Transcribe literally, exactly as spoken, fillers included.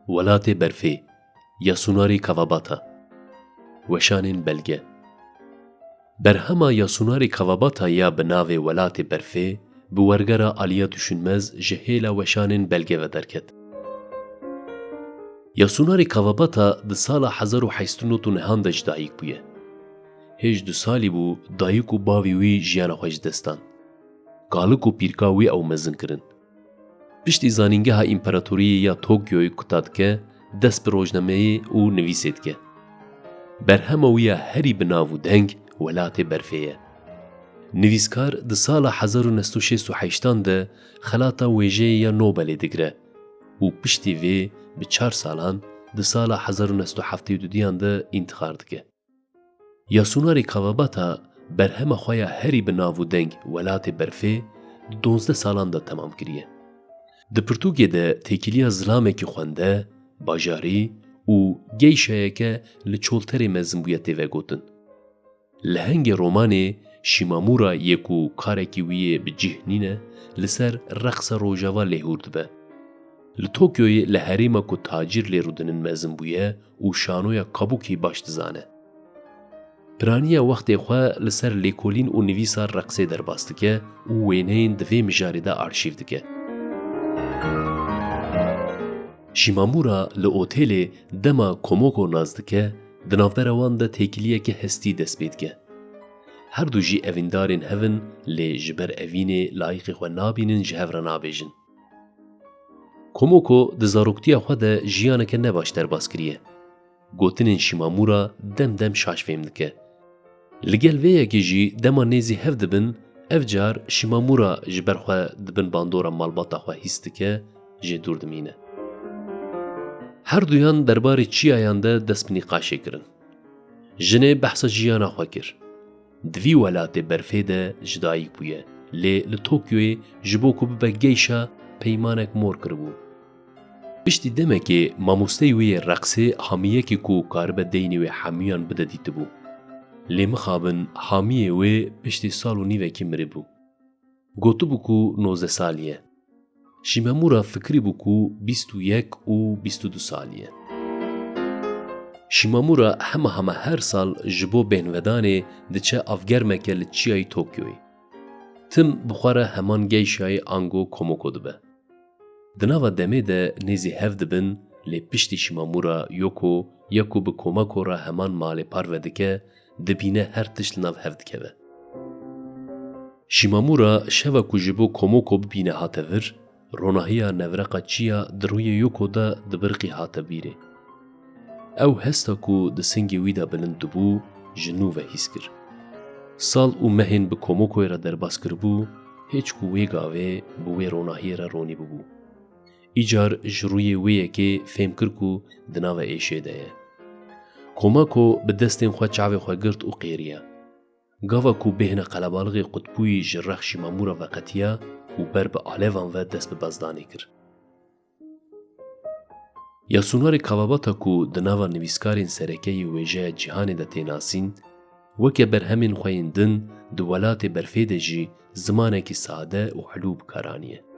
Welatê Berfê, Yasunari Kawabata. Weşanên belge. Berhema Yasunari Kawabata ya bi navê Welatê Berfê bi wergera Aliya Düşünmez ji hêla weşanên belge ve derket. Yasunari Kawabata di sala hezar û heşt sed û nod û neh de ji dayik bûye. Hêj du salî bû, dayik û bavî wî jiyana xwe ji dest dan. Kalik û pîrka wî ew mezin kirin. Piştî Zanîngeha Împaratoriyê ya Tokyoyê kuta dike, dest bi rojnameyê û nivîsê dike. Berhema wî ya herî bi nav û deng Welatê Berfê ye. Nivîskar di sala hezar û neh sed û şêst û heştan de xelata wêjeyê ya Nobelê digire û piştî vê bi çar salan di sala hezar û neh sed û heftê û duduyan de întixar dike. Yasunari Kawabata berhema xwe ya herî bi nav û deng Welatê Berfê di donzdeh salan de temam kiriye. Di pirtûkê de têkiliya zilamekî xwende, bajarî û geyşayeke li çolterê mezin bûye tê vegotin. Lehengê romanê Şimamura yê ku karekî wî yê bi cih nîne, li ser reqsa Rojava lêhûr dibe. Li Tokyoyê li herêma ku tacîr lê rûdinin mezin bûye û şanoya Kabuki baş dizane. Piraniya wextê xwe li ser lêkolîn û nivîsa reqsê derbas dike û wêneyên di vê mijarê de arşîv dike. Şimamura li otêlê dema Komoko nas dike, di navbera wan de têkiliyeke hestî dest pê dike. Her du jî evîndarên hev in, lê ji ber evînê layîqî xwe nabînin, ji hev re nabêjin. Komoko di zaroktiya xwe de jiyaneke nebaş derbas kiriye. Gotinên Şimamura dem dem şaş fêm dike. Li gel vê yekê jî dema nêzî hev dibin, ev car Şimamura ji ber xwe di bin bandora malbata xwe hîs dike, jê dûr dimîne. Her duyan derbarê çiyayan de dest bi nîqaşê kirin. Jinê behsa jiyana xwe kir. Di vî Welatê Berfê de ji dayik bûye, lê li Tokyoyê ji bo ku bibe geyşa peymanek mor kiribû. Piştî demekê mamosteyê wê yê reqsê hamiyekî ku karibe deynê wê hemûyan bide dîtibû. Lê mixabin hamiyê wê piştî sal û nîvekî miribû. Gotibû ku nozdeh salî ye. Şimamura fikirîbû ku bîst û yek û bîst û du salî ye. Şimamura hema hema her sal ji bo bêhnvedanê diçe avgermeke li çiyayî Tokyoyê. Tim bi xwe re heman geyşayê ango Komoko dibe. Di nava demê de nêzî hev dibin, lê piştî Şimamura Yoko ya ku bi Komoko re heman malê parve dike, dibîne her tişt li nav hev dikeve. Şimamura şeva ku ji bo Komoko bibîne hate vir, ronahiya nevreqa çiya di rûyê Yoko de dibirqî hate bîrê. Ew hesta ku di singê wî de bilind dibû, ji nû ve hîs kir. Sal û mehên bi Komokoyê re derbas kiribû, hêç ku wê gavê bi wê ronahiyê re ronî bibû. Îcar ji rûyê wê yekê fêm kir ku di nava êşê de ye. Komoko bi destên xwe çavê xwe girt û qêriya. Gava ku bêhna qelebalixê qutbûyî ji rex Şimamura veqetiya û ber bi alevan ve dest bi bezdanê kir. Yasunari Kawabata ku di nava nivîskarên sereke yê wêjeya cîhanê de tê nasîn, weke berhemên xwe yên din di Welatê Berfê de jî zimanekî sade û helû bi kar aniye.